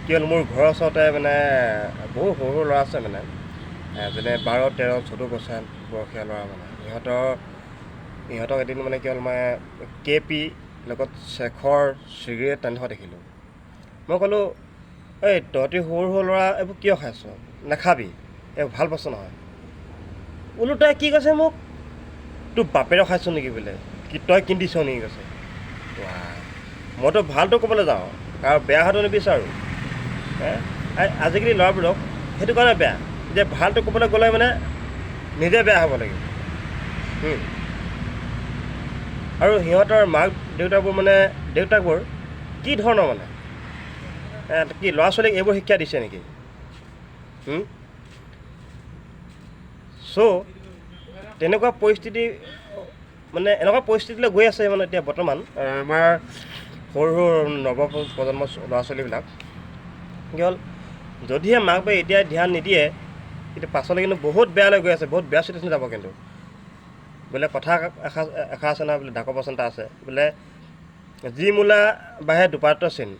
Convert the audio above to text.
কি হ'ল, মোৰ ঘৰৰ ওচৰতে মানে বহু সৰু সৰু ল'ৰা আছে মানে, যেনে 12, 13, 14 বছৰ বয়সীয়া ল'ৰা মানে। ইহঁতক এদিন মানে কি হ'ল, মই কেপি লগত শেখৰ চিগাৰেট টানি থকা দেখিলোঁ। মই ক'লোঁ, "এই তহঁতি সৰু সৰু ল'ৰা, এইবোৰ কিয় খাইছ? নাখাবি, এইবোৰ ভাল বস্তু নহয়।" ওলোটাই কি কৈছে মোক, "তোৰ বাপেৰে খাইছ নেকি বোলে? কি তই কিনি দিছ নেকি?" কৈছে। মইতো ভালটো ক'বলৈ যাওঁ আৰু বেয়া হোৱাটো নিবিচাৰোঁ। আজিকালি ল'ৰাবোৰক সেইটো কাৰণে বেয়া যে ভালটো ক'বলৈ গ'লে মানে নিজে বেয়া হ'ব লাগিব। আৰু সিহঁতৰ মাক দেউতাকবোৰ মানে, দেউতাকবোৰ কি ধৰণৰ মানে, কি ল'ৰা ছোৱালীক এইবোৰ শিক্ষা দিছে নেকি? চ' তেনেকুৱা পৰিস্থিতি মানে, এনেকুৱা পৰিস্থিতিলৈ গৈ আছে মানে এতিয়া বৰ্তমান আমাৰ সৰু সৰু নৱ প্ৰজন্মৰ ল'ৰা ছোৱালীবিলাক। কি হ'ল, যদিহে মাক বাপেকে এতিয়া ধ্যান নিদিয়ে, কিন্তু পাছলৈ কিন্তু বহুত বেয়ালৈ গৈ আছে, বহুত বেয়া চিটুৱেশ্যন যাব কিন্তু। বোলে কথা এষাৰ এষাৰ আছে নহয় বোলে, ডাকৰ বচন এটা আছে বোলে, "যি মূলা বাঢ়ে দুপাতৰ চিন।"